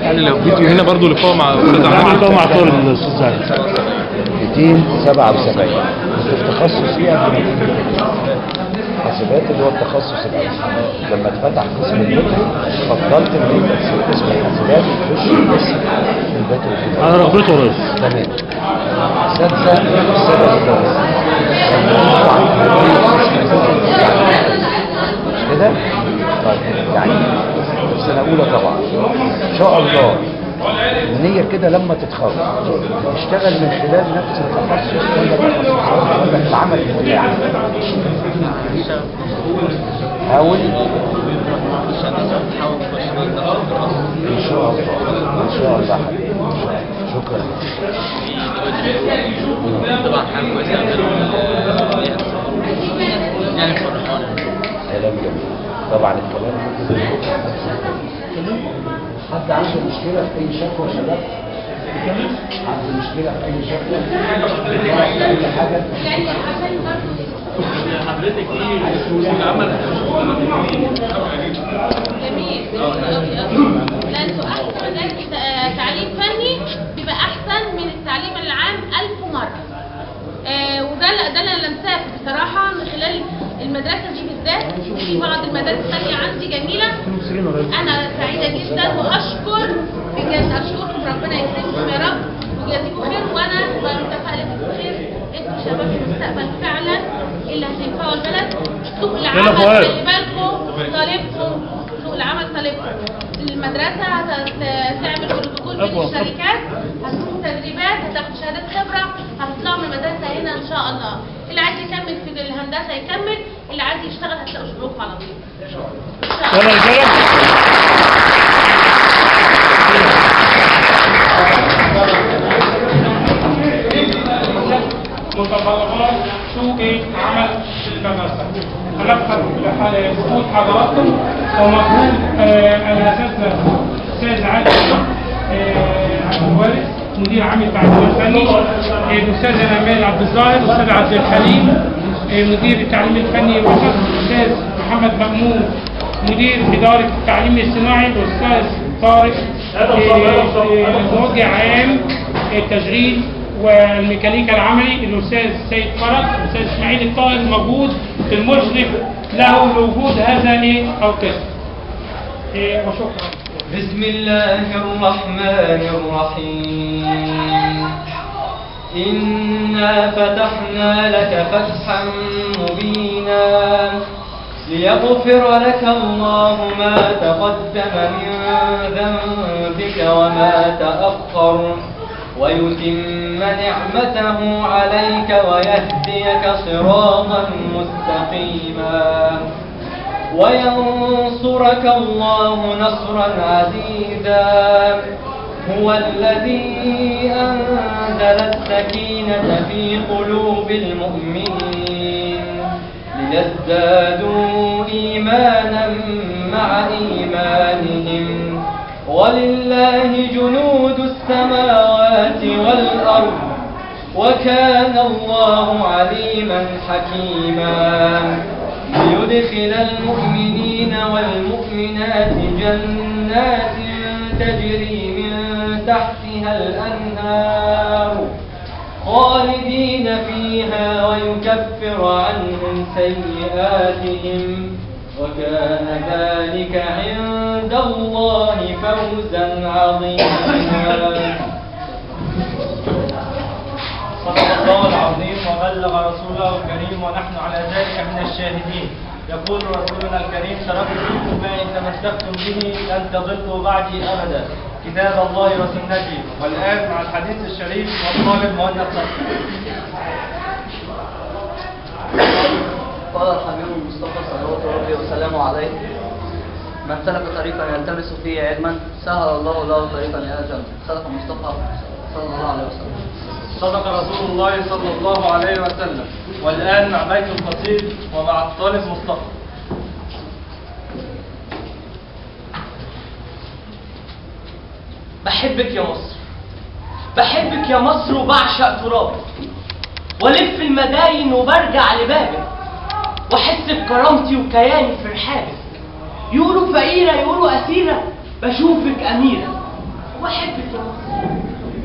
يعني لو فيديو هنا برضو لقاء مع استاذ عادل، لقاء مع طالب الاستاذ عادل. 277 كنت في تخصص ايه قبل ما تيجي؟ حاسبات اللي هو التخصص الاول. لما اتفتح قسم البترو فضلت ان انت تسيب قسم الحاسبات وتخش قسم البترو. على رغبته يا ريس. تمام. سادسة السادس مش كده؟ طيب يعني في سنة أولى طبعا إن شاء الله النية كده لما تتخرج تشتغل من خلال نفس التخصص ولا تخصصات ولا في العمل بتاعك؟ حاول إن شاء الله، إن شاء الله حبيبي. شكرا. طبعا حاجة كويسة يعني فرحانة. كلام جميل. طبعا الكلام حد عنده مشكلة في أي شكوى يا شباب؟ عنده مشكلة في أي شكوى؟ في أي حاجة؟ حضرتك ايه العمل؟ جميل. لا انتوا احسن تعليم فني بيبقى احسن من التعليم العام 1000 مرة. وده ده اللي انا لمساه بصراحة من خلال المدرسة دي بالذات. في بعض المدارس الثانية عندي جميلة. انا سعيدة جدا واشكر بجد، اشكركم، ربنا يكرمكم يا رب ويجازيكم خير، وانا متفائلة بكم خير. انتوا شباب المستقبل فعلا اللي هتنفعوا البلد. سوق العمل خلي بالكم طالبكم، سوق العمل طالبكم. المدرسة هتعمل بروتوكول بين الشركات، هتروحوا تدريبات، هتاخدوا شهادات خبره، هتطلعوا من المدرسة هنا ان شاء الله. اللي عايز يكمل في الهندسة يكمل، اللي عايز يشتغل هتلاقوا شغلكم على طول. ان شاء الله. متطلبات سوق عمل المدرسة. هنبحث جهود حضراتكم ومجهود الأساتذة الأستاذ عادل عبد الوارث مدير عام التعليم الفني، الأستاذ أمال عبد الظاهر، الأستاذ عبد الحليم مدير التعليم الفني وسط، الأستاذ محمد مأمون مدير إدارة التعليم الصناعي، الأستاذ طارق موجه عام التشغيل والميكانيكا العملي، الأستاذ سيد فرج، الأستاذ إسماعيل الطاهر موجود المشرف له لوجود هذا القسم. وشكرا. بسم الله الرحمن الرحيم. إنا فتحنا لك فتحا مبينا ليغفر لك الله ما تقدم من ذنبك وما تأخر ويتم نعمته عليك ويهديك صراطا مستقيما وينصرك الله نصرا عزيزا. هو الذي أنزل السكينة في قلوب المؤمنين ليزدادوا إيمانا مع إيمانهم ولله جنود السماوات والأرض وكان الله عليما حكيما. ليدخل المؤمنين والمؤمنات جنات تجري من تحتها الأنهار خالدين فيها ويكفر عنهم سيئاتهم وكان ذلك عند الله فوزا عظيما. صدق الله العظيم وبلغ رسوله الكريم ونحن على ذلك من الشاهدين. يقول رسولنا الكريم: تركت فيكم ما إن تمسكتم به لن تضلوا بعدي أبدا، كتاب الله وسنتي. والآن مع الحديث الشريف والطالب مهند صبحي. قال الحبيب المصطفى صلوات ربي وسلامه عليه: من سلك طريقا يلتمس فيه علما سهل الله له طريقا الى الجنة. صدق المصطفى صلى الله عليه وسلم. صدق رسول الله صلى الله عليه وسلم. والآن مع بيت القصيد ومع الطالب مصطفى. بحبك يا مصر، بحبك يا مصر وبعشق ترابك، والف المداين وبرجع لبابك، واحس بكرامتي وكياني في رحابك. يقولوا فقيرة يقولوا أسيرة، بشوفك أميرة. وبحبك يا مصر،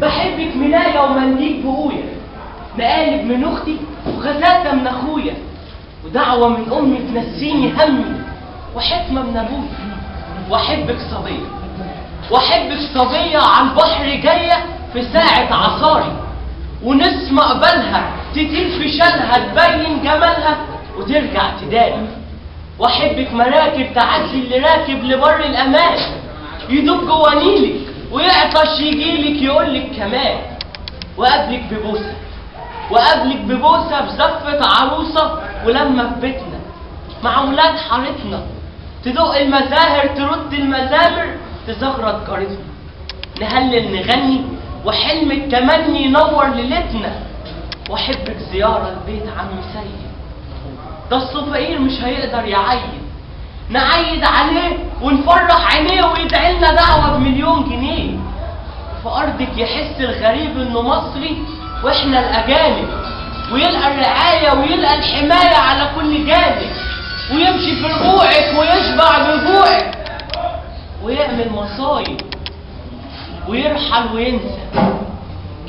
بحبك منايا ومنديل بقويا، مقالب من أختي وغزاتة من أخويا، ودعوة من أمي تنسيني همي، وحكمة من أبويا. وأحبك صبية، وأحبك صبية على البحر جاية في ساعة عصاري، ونسمة قبلها تطير في شالها تبين جمالها وترجع تداري. واحبك مراكب تعدي اللي راكب لبر الامان، يدوب جوه نيلك ويعطش يجيلك يقولك كمان. وقابلك ببوسه، وقابلك ببوسه في زفه عروسه، ولما في بيتنا مع ولاد حارتنا تدق المزاهر ترد المزامر تزغرط جارتنا، نهلل نغني وحلم التمني ينور ليلتنا. واحبك زيارة لبيت عم سيد، ده الصفقير مش هيقدر يعيد، نعيد عليه ونفرح عينيه ويدعي لنا دعوه ب1,000,000 جنيه. في ارضك يحس الغريب انه مصري واحنا الاجانب، ويلقى الرعاية ويلقى الحماية على كل جانب، ويمشي في رجوعك ويشبع بجوعك، ويعمل مصايب ويرحل وينسى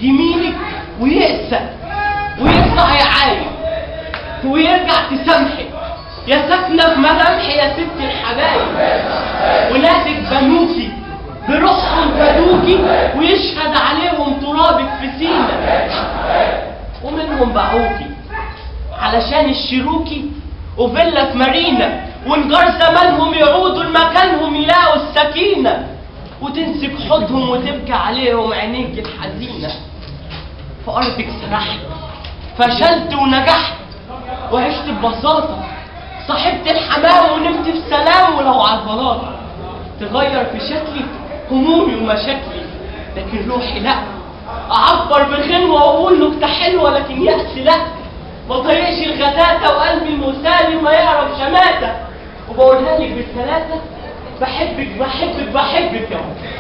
جميلك ويقسى ويطلع يعايب ويرجع تسامحك يا ساكنة في ملامحي يا ست الحبايب. ولادك بنوكي بروحهم فدوكي ويشهد عليهم ترابك في سينا، ومنهم باعوكي علشان الشروكي وفيلا في مارينا، ونجار زمانهم يعودوا لمكانهم يلاقوا السكينة، وتمسك حوضهم وتبكي عليهم عينيك الحزينة. في أرضك سرحت فشلت ونجحت وعشت ببساطة، صاحبت الحمام ونمت في سلام ولو على البلاطة. تغير في شكلي همومي ومشاكلي، لكن روحي لأ، أعبر بغنوة وأقول نكتة حلوة لكن يأس لأ. ما طايقش الغتاتة وقلبي المسالم ما يعرف شماتة، وبقولها لك بالثلاثة، بحبك بحبك بحبك يا مصر.